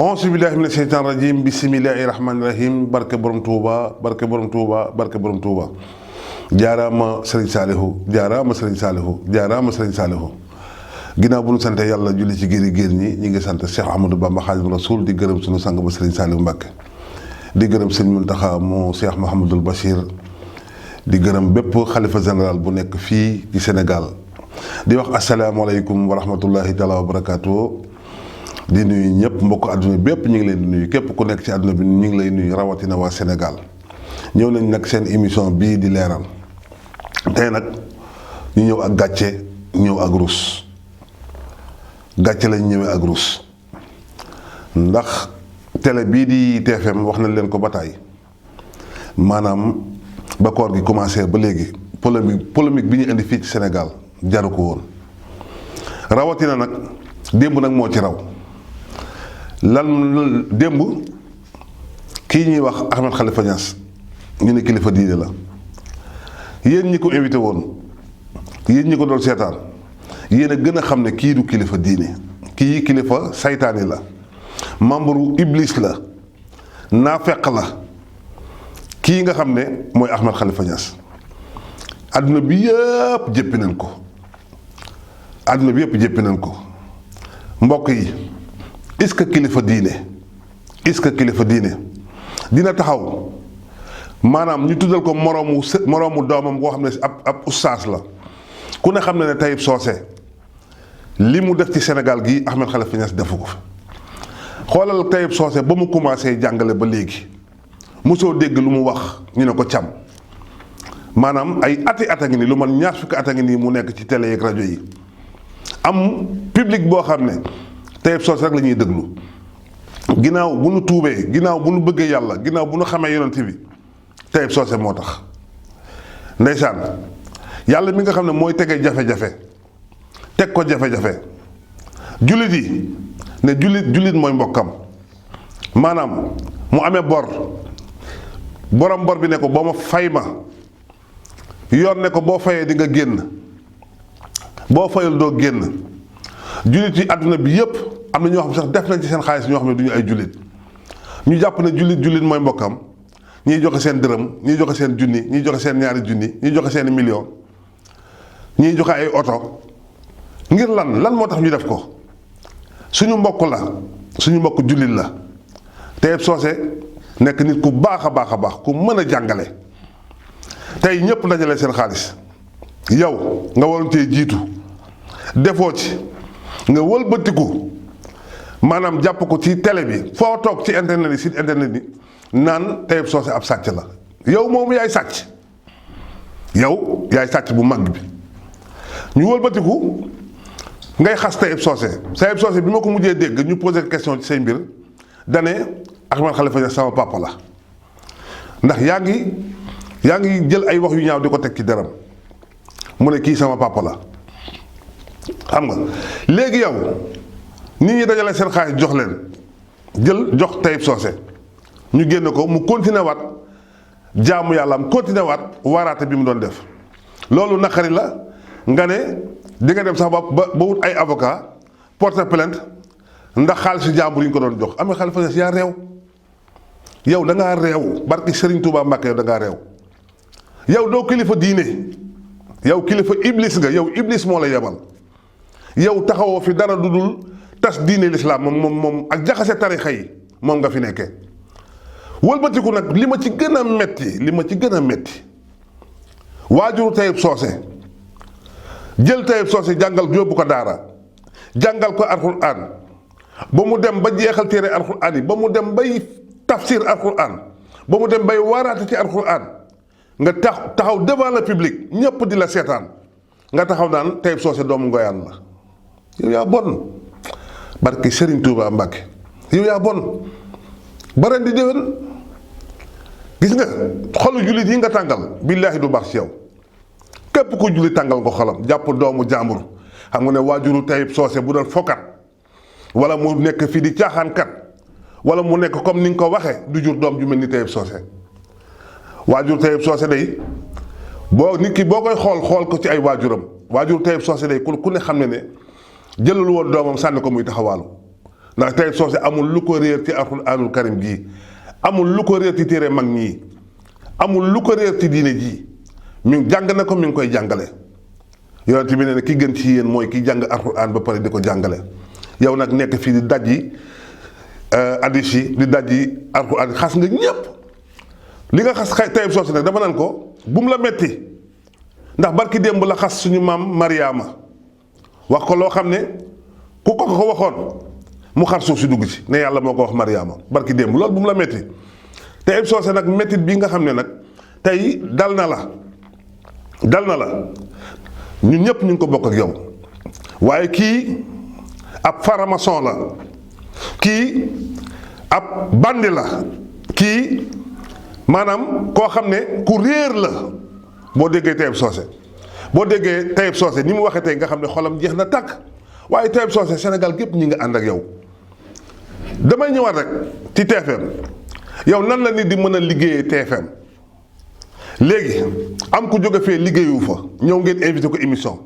auzu billahi mina sheytaan rajim bisimillahi rahmaani rahim barke borom Touba barke borom Touba barke borom Touba jaaraama Serigne Saliou jaaraama Serigne Saliou jaaraama Serigne Saliou ginnaaw bu nu sante yàlla julli ci géeri géer ñi ñi ngi sant Cheikh Ahmadou Bamba Xaadimu Rasuul di gërëm sunu sang ba Serigne Saliou Mbacké di gërëm Serigne Mountakha mu Cheikh Mouhamadoul Bachir di gërëm bépp xalifa général bu nekk fii ci Sénégal di wax asalaamaaleykum wa rahmatullahi taala wa barakaatu. di nuyu ñëpp mbokk àdduna bépp ñu ngi leen di nuyu képp ku nekk ci àdduna bi ñu ngi lay nuyu rawatina waa Sénégal ñëw nañ nag seen émission bii di leeral tey nag ñu ñëw ak gàcce ñëw ak rus gàcce lañ ñëwee ak rus ndax télé bii di TFM wax nañ leen ko ba tàyyi maanaam ba koor gi commencé ba léegi polémique bi ñu indi fii ci Sénégal jaru ko woon rawatina nag démb nag moo ci raw lan démb kii ñuy wax Ahmed Khalifa Niass ñu ne kilifa diine la yéen ñi ko invité woon yéen ñi ko doon seetaan yéen a gën a xam ne kii du kilifa diine kii kilifa saytaani la membre iblis la naafeq la kii nga xam ne mooy Ahmed Khalifa Niass àdduna bi yëpp jéppi nañ ko àdduna bi yëpp jéppi nañ ko mbokk yi est-ce que kilifa diine dina taxaw maanaam ñu tuddal ko moroomu doomam boo xam ne ab ustaas la ku ne xam ne Taïb Socé li mu def ci Sénégal gii Ahmed Khalifa Niass defu ko fi xoolal Taïb Socé ba mu commencé jàngale ba léegi mosoo dégg lu mu wax ñu ne ko càmm maanaam ay ati at a ngi nii lu man ñaar fukki at a ngi nii mu nekk ci télé yeeg rajo yi am public boo xam ne Taïb Socé rek la ñuy déglu ginnaaw bu nu tuubee ginnaaw bu nu bëggee yàlla ginnaaw bu nu xamee yonent bi Taïb Socé moo tax ndeysaan yàlla mi nga xam ne mooy tegee jafe-jafe teg ko jafe-jafe jullit yi ne jullit mooy mbokkam maanaam mu amee borom bor bi ne ko boo ma fay ma yoon ne ko boo fayee di nga génn boo fayul doo génn jullit yi àdduna bi yëpp am na ñoo xam sax def nañ ci seen xaalis ñoo xam ne du ñu ay jullit ñu jàpp ne jullit mooy mbokkam ñiy joxe seen dërëm ñiy joxe seen junni ñiy joxe seen ñaari junni ñiy joxe seen million ñiy joxe ay oto ngir lan moo tax ñu def ko suñu mbokk la suñu mbokk jullit la Taïb Socé nekk nit ku baax a baax a baax ku mën a jàngale tey ñëpp dajale seen xaalis yow nga waroon cee jiitu defoo ci nga wëlbatiku maanaam jàpp ko ci télé bi foo toog ci internet yi site internet yi naan Taïb Socé ab sàcc la yow moom yaay sàcc yow yaay sàcc bu mag bi ñu wëlbatiku ngay xas Taïb Socé bi ma ko mujjee dégg ñu posé question ci say mbir dane Ahmed Khalifa Niass sama papa la ndax yaa ngi jël ay wax yu ñaaw di ko teg ci deram mu ne kii sama papa la xam nga léegi yow nit ñi dajale seen xaalis jox leen jox Taïb Socé ñu génn ko mu continué waat jaamu yàlla am continué waat waaraate bi mu doon def loolu naqari la nga ne di nga dem sax ba wut ay avocat porter plainte ndax xaalisu jàmbur yi ñu ko doon jox Ahmed Khalifa Niass yaa réew yow da ngaa réew barki Serigne Touba Mbacké yow da ngaa réew yow doo kilifa diine yow kilifa iblis nga yow iblis moo la yebal yow taxawoo fi dara du dul tas diine lislaam moom ak jaxase tarixa yi moom nga fi nekkee wëlbatiku nag li ma ci gën a metti waajuru Taïb Socé jël Taïb Socé jàngal yóbbu ko daara jàngal ko alxuraan ba mu dem ba jeexal téere alxuraan yi ba mu dem bay tafsir alxuraan ba mu dem bay waaraate ci alxuraan nga taxaw devant le public ñépp di la seetaan nga taxaw naan Taïb Socé doomu ngoyaan la yow yaa bon barki Serigne Touba Mbacké yow yaa bon ba ren di déwén gis nga xolu jullit yi nga tàngal billaahi du baax ci yow képp ku jullit tàngal nga xolam jàpp doomu jàmbur xam nga ne waajuru Taïb Socé bu doon fokkat wala mu nekk fii di caaxaankat wala mu nekk comme ni nga ko waxee du jur doom ju mel ni Taïb Socé waajur Taïb Socé day nit ki boo koy xool ko ci ay waajuram waajur Taïb Socé day ku ne xam ne jëlul woon doomam sànni ko muy taxawaalu ndax Taïb Socé amul lu ko réer ci alxuraanul karim gii, amul lu ko réer ci téere mag ñii, amul lu ko réer ci diine ji. mi jàng na ko mi ngi koy jàngale. yonent bi nee na ki gën ci yéen mooy ki jàng alxuraan ba pare di ko jàngale. yow nag nekk fii di dajji hadiis yi di dajji alxuraan xas nga ñépp. li nga xas Taïb Socé nag dama naan ko bu mu la metti ndax barki démb la xas suñu maam Mariama wax ko loo xam ne ku ko waxoon mu xar suuf si dugg ci ne yàlla moo ko wax Mariama barki démb loolu bu mu la metti. Taïb Socé nag mettit bi nga xam ne nag tey dal na la ñun ñëpp ñu ngi ko bokk ak yow waaye kii ab faramason la, kii ab bandi la, kii maanaam koo xam ne ku réer la. boo déggee Taïb Socé ni mu waxee tey nga xam ne xolam jeex na tàkk waaye Taïb Socé Sénégal gépp ñi nga ànd ak yow. damay ñëwaat rek ci TFM yow nan la nit di mën a liggéeyee TFM léegi am ku jóge fee liggéeyu fa ñëw ngeen invité ko émission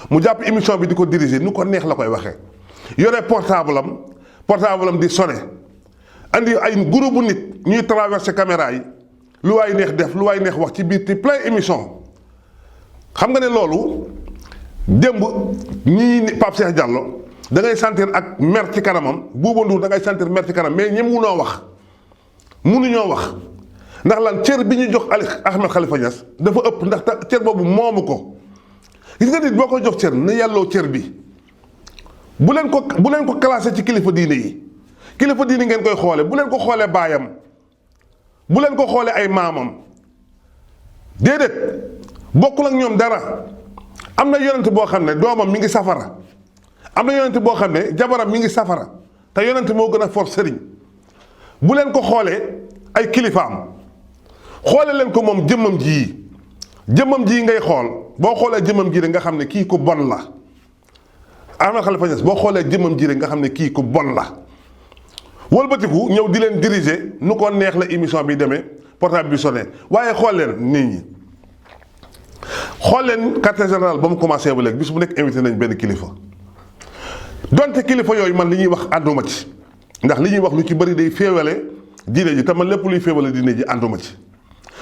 mu jàpp émission bi di ko diriger nu ko neex la koy waxee yore portable am di sonné andi ay groupe bu nit ñuy traversé caméra yi lu waay neex def lu waay neex wax ci biir ci plein émission. xam nga ne loolu démb ñii Pape Cheikh Diallo da ngay sentir ak mer ci kanamam Bouba Ndour da ngay sentir mer ci kanam mais ñem mënuñoo wax ndax lan cër bi ñu jox Ahmed Khalifa Niass dafa ëpp ndax cër boobu moomu ko. gis nga nit boo ko jox cër na yàlloo cër bi bu leen ko classé ci kilifa diine yi kilifa diine ngeen koy xoole bu leen ko xoolee baayam bu leen ko xoolee ay maamam déedéet bokkul ak ñoom dara. am na yonent boo xam ne doomam mi ngi safara am na yonent boo xam ne jabaram mi ngi safara te yonent moo gën a for sëriñ bu leen ko xoolee ay kilifaam xoole leen ko moom jëmmam ji ngay xool boo xoolee jëmmam ji rek nga xam ne kii ku bon la. Ahmed Khalifa Niass boo xoolee jëmmam ji rek nga xam ne kii ku bon la wëlbatiku ñëw di leen diriger nu ko neex la émission bi demee portable bi sonné waaye xool leen nit ñi xool leen quartier général ba mu commencé ba léegi bis bu nekk invité nañ benn kilifa donte kilifa yooyu man li ñuy wax ànduma ci ndax li ñuy wax lu ci bëri day féewale diine ji te man lépp luy féewale diine ji ànduma ci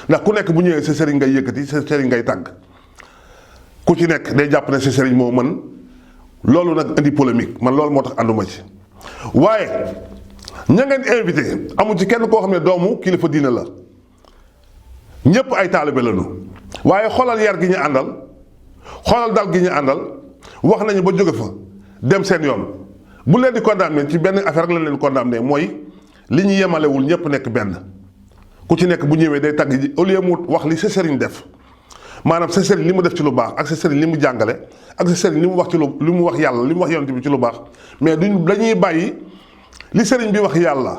ndax ku nekk bu ñëwee sa sëriñ ngay yëkkati sa sëriñ ngay tàgg ku ci nekk day jàpp ne sa sëriñ moo mën loolu nag indi polémique man loolu moo tax ànduma ci waaye ña ngeen invité amul ci kenn koo xam ne doomu kilifa diine la ñépp ay taalibe lañu waaye xoolal yar gi ñu àndal xoolal dal gi ñu àndal wax nañu ba jóge fa dem seen yoon bu leen di condamné ci benn affaire rek lañ leen condamné mooy li ñu yemalewul ñëpp nekk benn ku ci nekk bu ñëwee day tagg ji au lieu mu wax li sa sëriñ def maanaam sa sëriñ li mu def ci lu baax ak sa sëriñ li mu jàngale ak sa sëriñ li mu wax ci li mu wax yàlla li mu wax yonent bi ci lu baax mais dañuy bàyyi li sëriñ bi wax yàlla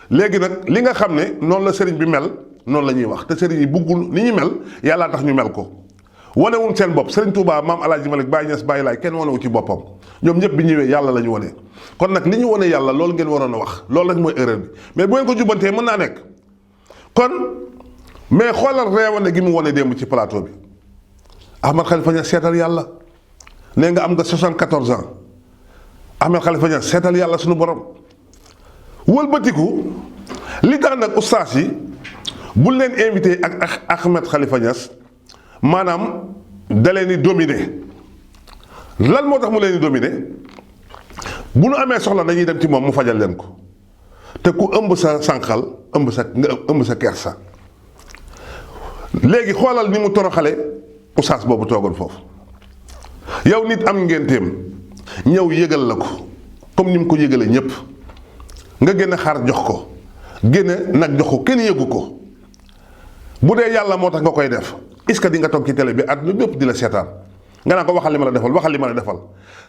léegi nag li nga xam ne noonu la sëriñ bi mel noonu la ñuy wax te sëriñ yi buggul ni ñu mel yàllaa tax ñu mel ko wanewuñ seen bopp sëriñ Touba maam Alaaji Malik Baye Niass Baye Laay kenn wanewu ci boppam ñoom ñëpp bi ñëwee yàlla la ñu wane kon nag li ñu wane yàlla loolu ngeen waroon a wax loolu nag mooy erreur bi mais bu ngeen ko jubbantee mën naa nekk kon mais xoolal reewane gi mu wane démb ci plateau bi Ahmed Khalifa Niass seetal yàlla nee nga am nga 74 ans Ahmed Khalifa Niass seetal yàlla suñu borom wëlbatiku li tax nag ustaas yi buñ leen invité ak Ahmed Khalifa Niass maanaam da leen di dominer lan moo tax mu leen di dominer bu nu amee soxla dañuy dem ci moom mu fajal leen ko te ku ëmb sa sànqal nga ëmb sa kersa léegi xoolal ni mu toroxale ustaas boobu toogoon foofu yow nit am ngénteem ñëw yëgal la ko comme ni mu ko yëgalee ñépp nga génne xar jox ko génne nag jox ko kenn yëgu ko bu dee yàlla moo tax nga koy def est-ce que di nga toog ci télé bi àdduna bépp di la seetaan nga naan ko waxal li ma la defal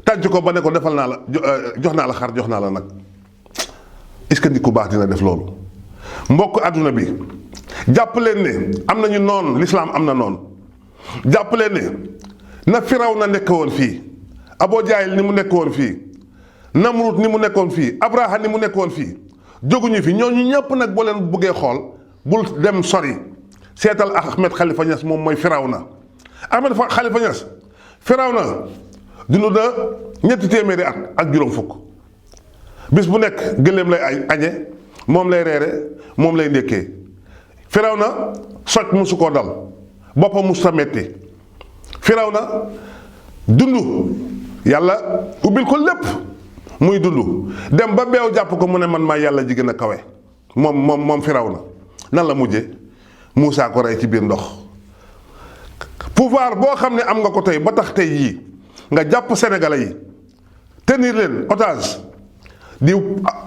tànc ko ba ne ko defal naa la jox naa la xar jox naa la nag est-ce que nit ku baax dina def loolu mbokk àdduna bi jàpp leen ne am nañu noon lislaam am na noonu jàpp leen ne na Firawna nekk woon fii Abu Jaahil ni mu nekk woon fii Namrud ni mu nekkoon fii Abraha ni mu nekkoon fii jóguñu fi ñooñu ñëpp nag boo leen buggee xool bul dem sori seetal Ahmed Khalifa Niass moom mooy Firawna Ahmed Khalifa Niass Firawna dund na 2 téeméeri at ak juróom fukk bis bu nekk gëléem lay añe moom lay reere moom lay ndékkee. Firawna soj musu koo dal boppam musu ta metti. Firawna dund yàlla ubbil ko lépp muy dund dem ba beew jàpp ko mu ne man maa yàlla ji gën a kawe moom Firawna nan la mujje Muusaa ko rey ci biir ndox. pouvoir boo xam ne am nga ko tey ba tax tey yii nga jàpp sénégalais yi tenir leen otage di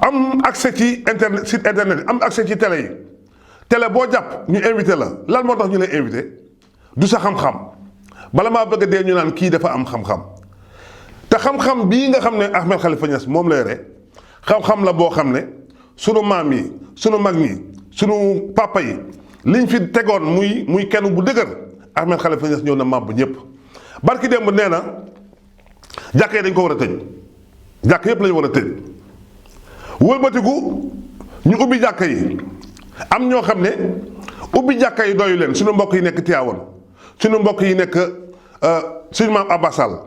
am accès ci internet site internet am accès ci télé yi télé boo jàpp ñu invité la lan moo tax ñu lay invité du sa xam-xam bala maa bëgg a dee ñu naan kii dafa am xam-xam te xam-xam bii nga xam ne Ahmed Khalifa Niass moom la yore xam-xam la boo xam ne sunu maam yi sunu mag ñi sunu papa yi liñ fi tegoon muy kenn bu dëgër Ahmed Khalifa Niass ñëw na màbb ñëpp. barki démb nee na jàkk yi dañ ko war a tëj jàkk yëpp lañu war a tëj wëlbatiku ñu ubbi jàkk yi am ñoo xam ne ubbi jàkk yi doyu leen sunu mbokk yi nekk Tivaouane sunu mbokk yi nekk suñu maam Abba Sall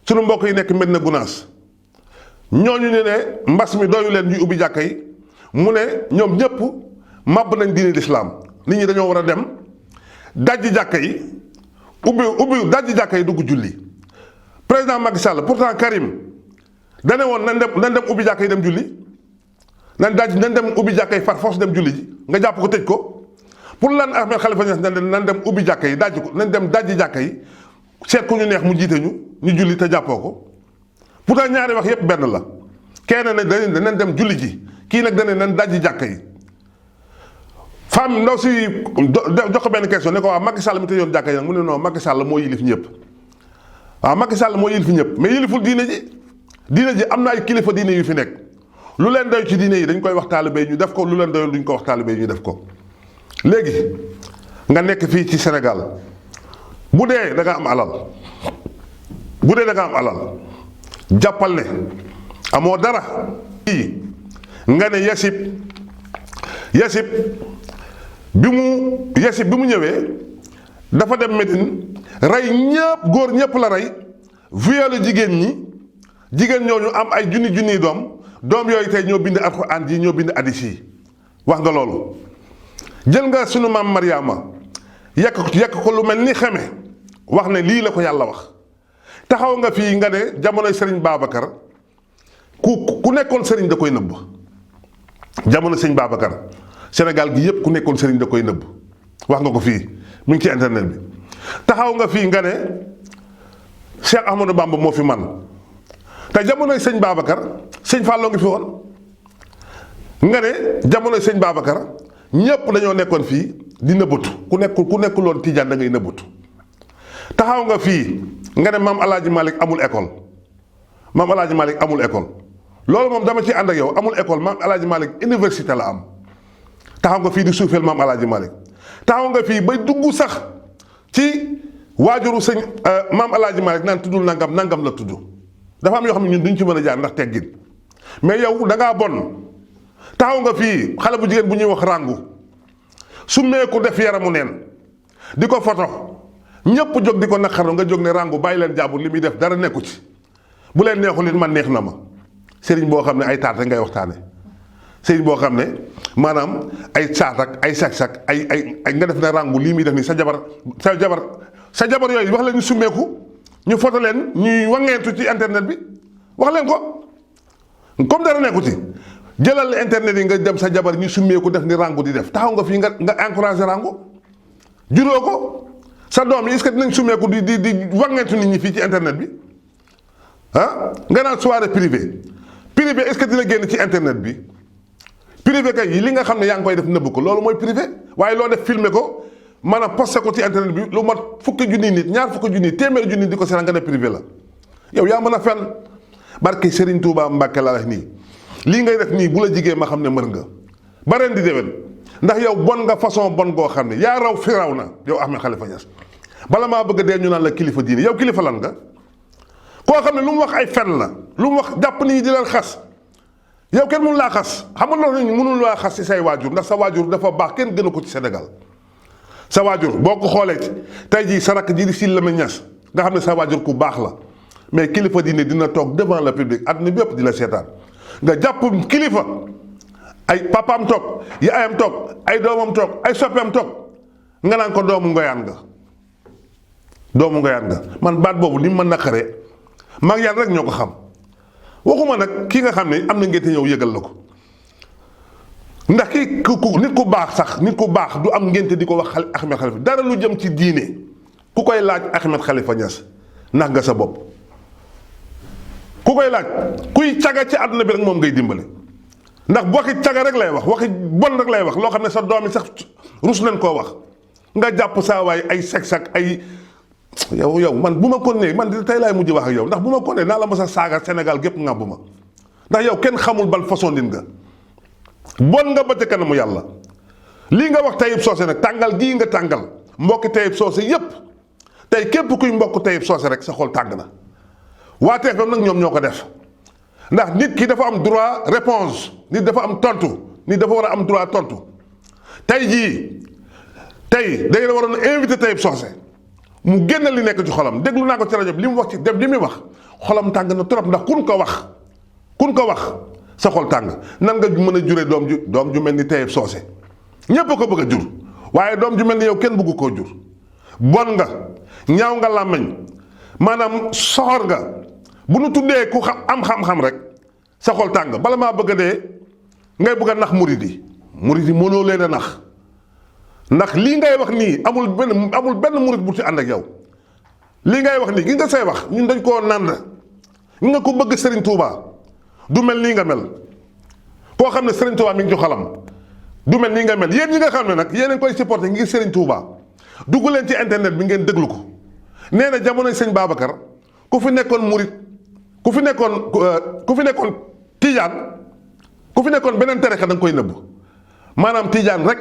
sunu mbokk yi nekk Medina Gounass ñooñu ne mbas mi doyu leen ñuy ubbi jàkka yi mu ne ñoom ñëpp màbb nañ diine lislaam nit ñi dañoo war a dem dajji jàkka yi ubbi dajji jàkka yi dugg julli. président Macky Sall pourtant Karim dane woon nañ dem ubbi jàkka yi dem julli nañ dem ubbi jàkka yi far force dem julli ji nga jàpp ko tëj ko pour lan Ahmed Khalifa Niass nañ dem ubbi jàkka yi dajji ko nañ dem dajji jàkka yi seet ku ñu neex mu jiite ñu julli te jàppoo ko pourtant ñaari wax yépp benn la kenn ne danañ dem julli ji kii nag dane nañ dajji jàkka yi. femme ndaw si jox ko benn question ne ko waaw Macky Sall mi tëjoon jàkka yi nag mu ne non Macky Sall moo yilif ñëpp waaw Macky Sall moo yilif ñëpp mais yiliful diine ji am na ay kilifa diine yu fi nekk lu leen doy ci diine yi dañ koy wax taalibe yi ñu def ko lu leen doyul duñ ko wax taalibe yi ñu def ko. léegi nga nekk fii ci Sénégal bu dee da nga am alal jàppal ne amoo dara fii nga ne Yasib bi mu ñëwee dafa dem Médine rey ñëpp góor ñëpp la rey violé jigéen ñooñu am ay junni doom yooyu tey ñoo bind alxuraan ji ñoo bind hadiis yi wax nga loolu jël nga sunu maam Mariama yekk ko lu mel ni xeme wax ne lii la ko yàlla wax taxaw nga fii nga ne jamonoy Serigne Babacar ku nekkoon Serigne da koy nëbb jamono Serigne Babacar Sénégal gi yépp ku nekkoon Serigne da koy nëbb wax nga ko fii mu ngi ci internet bi taxaw nga fii nga ne Cheikh Ahmadou Bamba moo fi man te jamonoy Serigne Babacar Serigne Fallou ngi fi woon nga ne jamonoy Serigne Babacar ñépp dañoo nekkoon fii di nëbbatu ku nekkul woon Tijaan da ngay nëbbatu taxaw nga fii nga ne maam Alaaji Malick amul école loolu moom dama ci ànd ak yow amul école maam Alaaji Malick université la am taxaw nga fii di suufeel maam Alaaji Malick taxaw nga fii bay dugg sax ci waajuru sëñ maam Alaaji Malick naan tuddul nangam la tudd dafa am yoo xam ne ñun duñ ci mën a jaar ndax teggin mais yow da ngaa bon taxaw nga fii xale bu jigéen bu ñuy wax ràngu su meeku def yaramu neen di ko foto ñëpp jóg di ko naqaru nga jóg ne ràngu bàyyi leen jàmbur li muy def dara nekku ci bu leen neexul it man neex na ma sëriñ boo xam ne ay taat rek ngay waxtaane sëriñ boo xam ne maanaam ay caat ak ay sak-sak ay nga def ne ràngu lii muy def nii sa jabar yooyu wax leen ñu summeeku ñu foto leen ñuy wangeentu ci internet bi wax leen ko comme dara nekku ci jëlal internet yi nga dem sa jabar ñu summeeku def ni ràngu di def taxaw nga fii nga encouragé ràngu juróo ko sa doom yi est-ce que dinañ summeeku di wangeentu nit ñi fii ci internet bi nga naan soirée privé est-ce que dina génn ci internet bi privé kay yi li nga xam ne yaa ngi koy def nëbb ko loolu mooy privé waaye loo def filmer ko maanaam posté ko ci internet bi lu mat fukki junni nit ñaar fukki junni téeméeri junni di ko seetaan nga ne privé la yow yaa mën a fenn barke Serigne Touba Mbacke la wax nii lii ngay def nii bu la jigéen ma xam ne mër nga ba ren di déwén ndax yow bon nga façon bon goo xam ne yaa raw Firawna yow Ahmed Khalifa Niass bala maa bëgg a dee ñu naan la kilifa diine yow kilifa lan nga koo xam ne lu mu wax ay fen la lu mu wax jàpp nii di leen xas yow kenn mënu laa xas xam nga loolu mënul laa xas ci say waajur ndax sa waajur dafa baax kenn gënu ko ci Sénégal sa waajur boo ko xoolee ci tey jii sa rakk ji di Sidy Lamine Niass nga xam ne sa waajur ku baax la mais kilifa diine dina toog devant le public àdduna bi yëpp di la seetaan nga jàpp kilifa ay papaam toog yaayam toog ay doomam toog ay soppeem toog nga naan ko doomu ngoyaan nga doomu ngoyaan nga man baat boobu ni mu ma naqaree mag yàlla rek ñoo ko xam waxuma nag ki nga xam ne am na ngénte ñëw yëgal la ko ndax ki nit ku baax sax nit ku baax du am ngénte di ko wax Ahmed Khalifa dara lu jëm ci diine ku koy laaj Ahmed Khalifa Niass nax nga sa bopp ku koy laaj kuy caga ci àdduna bi rek moom ngay dimbale ndax waxi caga rek lay wax waxi bon rek lay wax loo xam ne sa doom yi sax rus nañ koo wax nga jàpp saa waay ay sexe ak ay yow man bu ma ko nee man tey laay mujj wax ak yow ndax bu ma ko nee naa la ma sa saaga Sénégal gépp ngàmb ma ndax yow kenn xamul ban façon nit nga bon nga ba ca kanamu yàlla lii nga wax Taïb Socé nag tàngal gii nga tàngal mbokki Taïb Socé yépp tey képp kuy mbokk Taïb Socé rek sa xol tàng na waa TFM nag ñoom ñoo ko def ndax nit ki dafa am droit réponse nit dafa am tontu nit dafa war a am droit tontu tey jii tey da ngeen waroon a invité Taïb Socé mu génn li nekk ci xolam déglu naa ko ci rajo bi li mu wax ci def li muy wax xolam tàng na trop ndax kun ko wax sa xol tàng nan nga mën a jure doom ju mel ni Taïb Socé ñépp a ko bëgg a jur waaye doom ju mel ni yow kenn bëggu koo jur bon nga ñaaw nga làmmeñ maanaam soxor nga bu nu tuddee ku am xam-xam rek sa xol tàng bala maa bëgg a dee ngay bëgg a nax murid yi mënoo leen a nax ndax lii ngay wax nii amul benn murid bu ci ànd ak yow lii ngay wax nii gi nga say wax ñun dañ koo nànd gi nga ko bëgg Serigne Touba du mel nii nga mel koo xam ne Serigne Touba mi ngi ci xolam du mel nii nga mel yéen ñi nga xam ne nag yéen a koy supporté ngir Serigne Touba dugg leen ci internet bi ngeen déglu ko nee na jamonoy sëñ Babacar ku fi nekkoon murid ku fi nekkoon Tijaan ku fi nekkoon beneen tarixa da nga koy nëbb maanaam Tijaan rek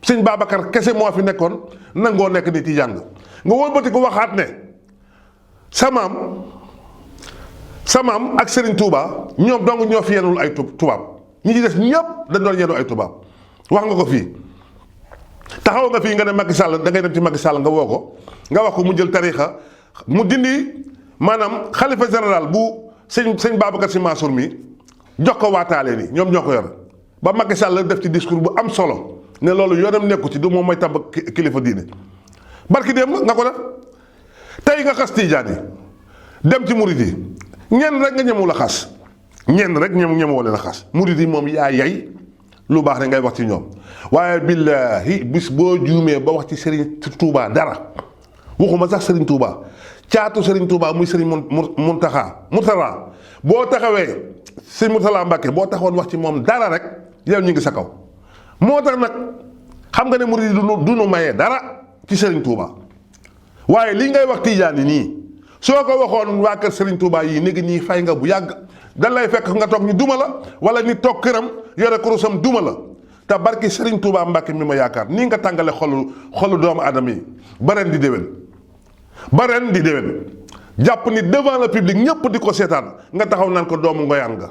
sëñ Babacar kese moo fi nekkoon nangoo nekk ni Tijaan nga wëlbati ko waxaat ne sa maam ak Serigne Touba ñoom dong ñoo fi yenul ay tubaab ñi ci des ñëpp dañ doon yenu ay tubaab wax nga ko fii taxaw nga fii nga ne Macky Sall da ngay dem ci Macky Sall nga woo ko nga wax ko mu jël tarixa mu dindi maanaam xalifa général bu sëñ Babacar Sy Mansour mi jox ko waataale ni ñoom ñoo ko yor ba Macky Sall def ci discours bu am solo ne loolu yoonam nekku ci du moom mooy tabb kilifa diine barki dem nga ko def tey nga xas tiijaan yi dem ci murid yi ñenn rek nga ñemewul a xas ñenn rek ñemewoo leen a xas murid yi moom yaa yay lu baax rek ngay wax ci ñoom waaye billaahi bis boo juumee ba wax ci Serigne Touba dara waxuma sax Serigne Touba caatu Serigne Touba muy Serigne Mountakha boo taxawee Serigne Mourtala Mbacke boo taxawoon wax ci moom dara rek yow ñu ngi sa kaw moo tax nag xam nga ne murid yi du nu mayee dara ci Serigne Touba waaye lii ngay wax tijaan yi nii soo ko waxoon waa kër Serigne Touba yii néegi nii fay nga bu yàgg dan lay fekk nga toog ñu duma la wala ni toog këram yore kurusam duma la te barki Serigne Touba Mbacke mi ma yaakaar nii nga tàngale xolu doomu aadama yi ba ren di déwén jàpp ni devant le public ñëpp di ko seetaan nga taxaw naan ko doomu ngoyaan nga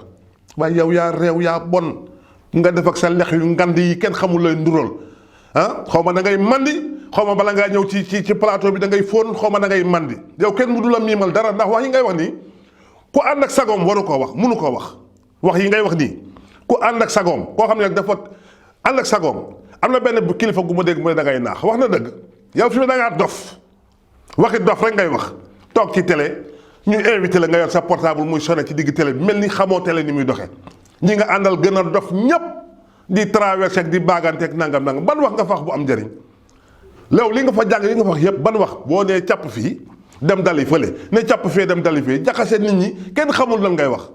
waaye yow yaa réew yaa bon nga def ak sa lex yu ngand yi kenn xamul lay ndural xaw ma da ngay mandi xaw ma bala ngaa ñëw ci plateau bi da ngay fóon xaw ma da ngay mandi yow kenn mu du la miimal dara ndax wax yi ngay wax nii ku ànd ak sagoom waru koo wax munu koo wax yi ngay wax nii ku ànd ak sagoom koo xam ne nag dafa ànd ak sagoom am na benn kilifa gu ma dégg mu ne da ngay naax wax na dëgg yow fi mu da ngaa dof waxi dof rek ngay wax toog ci télé ñu invité la nga yor sa portable muy sonné ci digg télé bi mel ni xamoo télé ni muy doxee ñi nga àndal gën a dof ñépp di traversé ak di baaganteeg nangam ban wax nga fa wax bu am njëriñ léew li nga fa jàng li nga fa wax yépp ban wax boo nee càpp fii dem dali fële ne càpp fee dem dali fee jaxase nit ñi kenn xamul lan ngay wax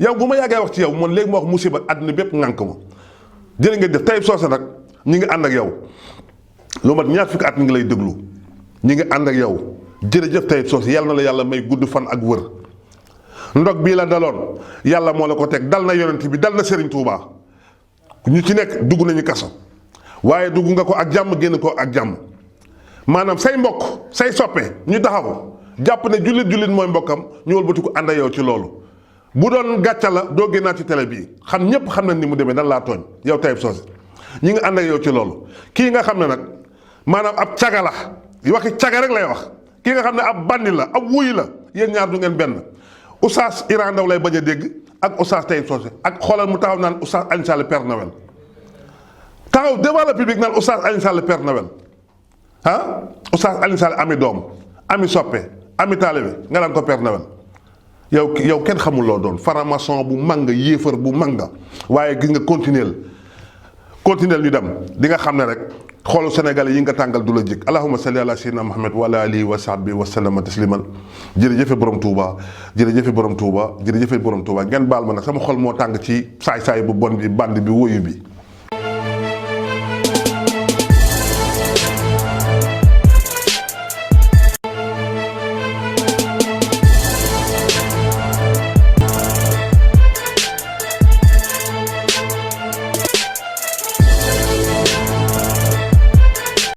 yow bu ma yàggee wax ci yow man léegi ma wax musiba àdduna bépp ŋànk ma jërë ngeen def Taïb Socé nag ñi ngi ànd ak yow lu mat ñaar fukki at ñi ngi lay déglu ñi ngi ànd ak yow jërëjëf Taïb Socé yàlla na la yàlla may gudd fan ak wër ndog bii la daloon yàlla moo la ko teg dal na yonent bi dal na Serigne Touba ñu ci nekk dugg nañu kaso waaye dugg nga ko ak jàmm génn ko ak jàmm maanaam say mbokk say soppe ñu taxaw jàpp ne jullit mooy mbokkam ñu wëlbati ko ànd ak yow ci loolu bu doon gàcca la doo génnaat ci télé bii xam ñépp xam nañ ni mu demee dan laa tooñ yow Taïb Socé ñi nga ànd ak yow ci loolu kii nga xam ne nag maanaam ab caga la waxi caga rek lay wax kii nga xam ne ab bandi la ab wuy la yéen ñaar du ngeen benn Oustaz Iran Ndao lay bañ a dégg ak oustaz Taïb Socé ak xoolal mu taxaw naan oustaz Alioune Sall Père Noël taxaw devant le public naan oustaz Alioune Sall Père Noël ah oustaz Alioune Sall ami doom ami soppe ami taalibe nga naan ko Père Noël yow kenn xamul loo doon faramason bu mag nga yéefar bu mag nga waaye gis nga continuel ñu dem di nga xam ne rek xoolu Sénégalais yi nga tàngal du la jik allahumma salli ala sayyidina Muhammad wa ala alihi wa sahbihi wa sallama tasliman jërëjëfe borom Touba jërëjëfe borom Touba jërëjëfe borom Touba ngeen baal ma nag sama xol moo tàng ci saay-saay bu bon bi band bi woyu bi